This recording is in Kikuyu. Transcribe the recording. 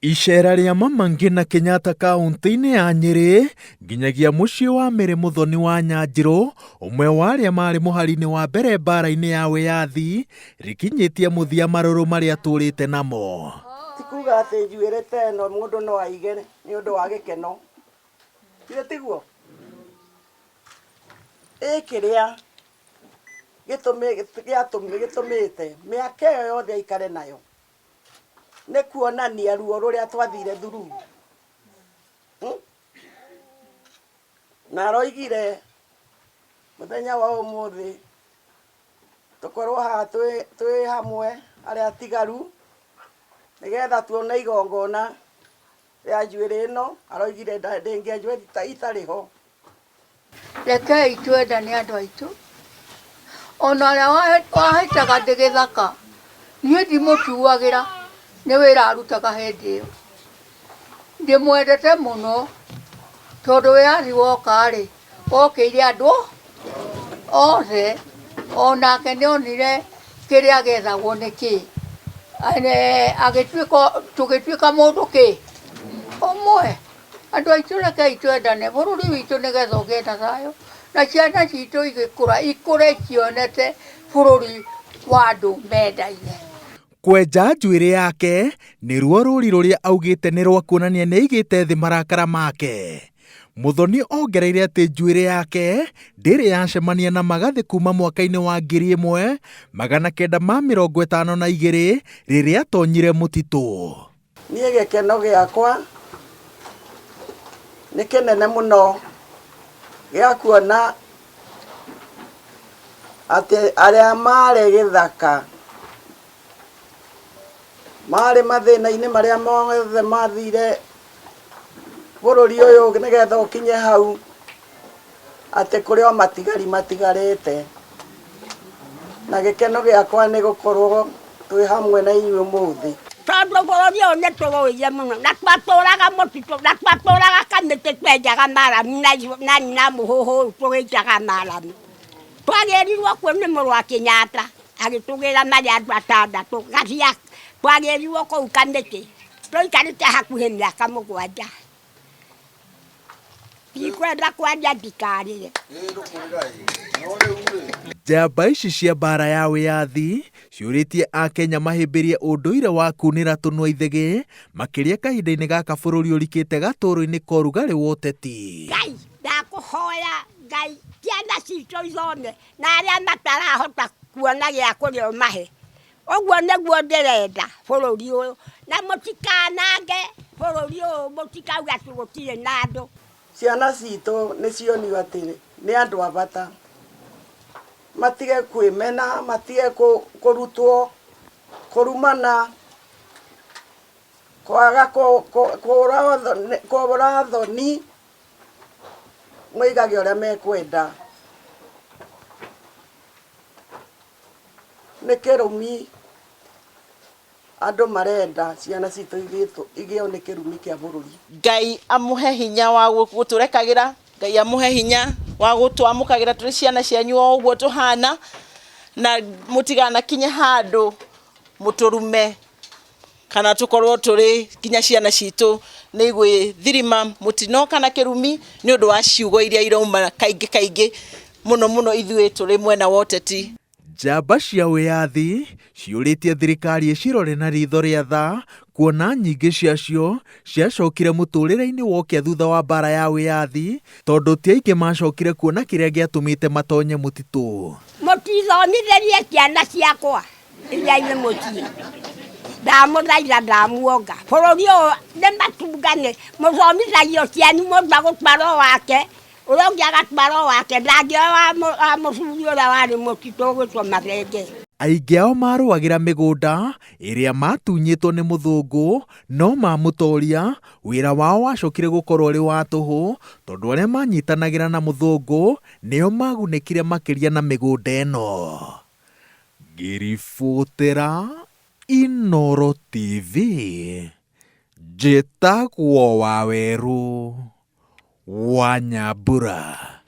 Iceera rĩa Mama Ngina Kenyatta kaunti-inĩ ya Nyĩrĩ nginyagia mũciĩ wa Mary Mũthoni wa Nyanjirũ, ũmwe wa arĩa marĩ mũhari-inĩ wa mbere mbaara-inĩ ya wĩyathi, rĩkinyĩtie mũthia marũrũ marĩa atũrĩte namo. Ti kuga atĩ njuĩrĩ ta ĩno mũndũ no aige nĩ ũndũ wa gĩkeno, githĩ tiguo? Ĩ kĩrĩa gĩtũmĩte mĩaka ĩyo yothe aikare nayo nĩ kuonania ruo rũrĩa twathire through. Na aroigire mũthenya wa ũmũthĩ tũkorwo haha twĩ hamwe arĩa atigaru nĩgetha tuone igongona rĩa njuĩrĩ ĩno, aroigire ndĩngĩenjwo itarĩ ho. Rekei twendane andũ aitũ, ona ũrĩa wahĩtaga ndĩ gĩthaka, niĩ ndimũtuagĩra nĩ wĩra arutaga hĩndĩ ĩyo. Ndĩmwendete mũno tondũ wĩyathi woka-rĩ, wokĩire andũ othe, onake nĩ onire kĩrĩa gĩethagwo nĩ kĩ, agĩtuĩka, tũgĩtuĩka mũndũ kĩ, ũmwe. Andũ aitũ rekei twendane, bũrũri witũ nĩgetha ũgĩe na thayũ, na ciana citũ igĩkũra, ikũre cionete bũrũri wa andũ mendaine. Kwenja njuĩrĩ yake nĩruo rũri rũrĩa augĩte nĩ rwa kuonania nĩ aigĩte thĩ marakara make. Muthoni ongereire atĩ njuĩrĩ yake ndĩrĩ yacemania na magathĩ kuma mwaka-inĩ wa 1952 rĩrĩa atonyire mũtitũ. Niĩ gĩkeno gĩakwa nĩ kĩnene mũno gĩa kuona atĩ arĩa marĩ gĩthaka marĩ mathĩna-inĩ marĩa mothe mathire bũrũri ũyũ nĩgetha ũkinye hau, atĩ kũrĩ o matigari matigarĩte. Na gĩkeno gĩakwa nĩ gũkorwo twĩ hamwe na inyuĩ ũmũthĩ. Tondũ bũrũri ũyũ nĩ tũrũire mũno na twatũraga mũtitũ na twatũraga kamĩtĩ twenjaga maramu na na mũhũhũ tũgĩicaga maramu. Twagĩrirwo kuo nĩ mũrũ wa Kenyatta agĩtũgĩra marĩ andũ atandatũ gacia twagĩrirwo kũu kamĩtĩ tũikarĩte hakuhĩ mĩaka mũgwanja. Ndikwenda kwaria ndikarĩre. Njamba ici cia mbara ya wĩyathi ciũrĩtie Akenya mahĩmbĩrie ũndũire wa kunĩra tũnua ithĩgĩ makĩria kahinda-inĩ gaka bũrũri ũrikĩte gatũrũ-inĩ ka ũrugarĩ wa ũteti. Ngai ndakũhoya Ngai ciana citũ ithome na arĩa matarahota kuona gĩa kũrĩa ũmahe. Ũguo nĩguo ndĩrenda bũrũri ũyũ, na mũtikanange bũrũri ũyũ, mũtikauge atĩ gũtirĩ na andũ. Ciana citũ nĩ cionio atĩ nĩ andũ a bata, matige kwĩmena, matige kũrutwo, kũrumana, kwaga kũra thoni, moigage ũrĩa mekwenda. Nĩ kĩrumi andũ marenda ciana citũ igĩo nĩ kĩrumi kĩa bũrũri. Ngai amũhe hinya wa gũtũrekagĩra, Ngai amũhe hinya wa gũtwamũkagĩra tũrĩ ciana cianyu o ũguo tũhana, na mũtiganakinye handũ mũtũrume kana tũkorwo tũrĩ nginya ciana citũ nĩ igwĩthirima mũtino kana kĩrumi nĩ ũndũ wa ciugo iria irauma kaingĩ kaingĩ mũno mũno ithuĩ tũrĩ mwena wa ũteti. Njamba cia wĩyathi ciũrĩtie thirikari ĩcirore na ritho rĩa tha kuona nyingĩ ciacio ciacokire mũtũrĩre-inĩ wa ũkĩa thutha wa mbara ya wĩyathi tondũ ti aingĩ macokire kuona kĩrĩa gĩatũmĩte matonye mũtitũ. Mũtithomithĩrie ciana ciakwa iria irĩ mũciĩ, ndamũthaitha ndamuonga. Bũrũri ũyũ nĩ matungane, mũthomithagio cianyu mũndũ agũtwara wake Ũrĩa ũngĩ agatwara o wake, ndangĩoya wa mũthuri ũrĩa warĩ mũtitũ ũgwĩtwo Mathenge. Aingĩ ao marũagĩra mĩgũnda ĩrĩa matunyĩtwo nĩ mũthũngũ no mamũtoria, wĩra wao wacokire gũkorwo ũrĩ wa tũhũ tondũ arĩa manyitanagĩra na mũthũngũ nĩo magunĩkire makĩria na mĩgũnda ĩno. Ngĩribotera Inooro TV, njĩtagwo Wawerũ wa Nyambura.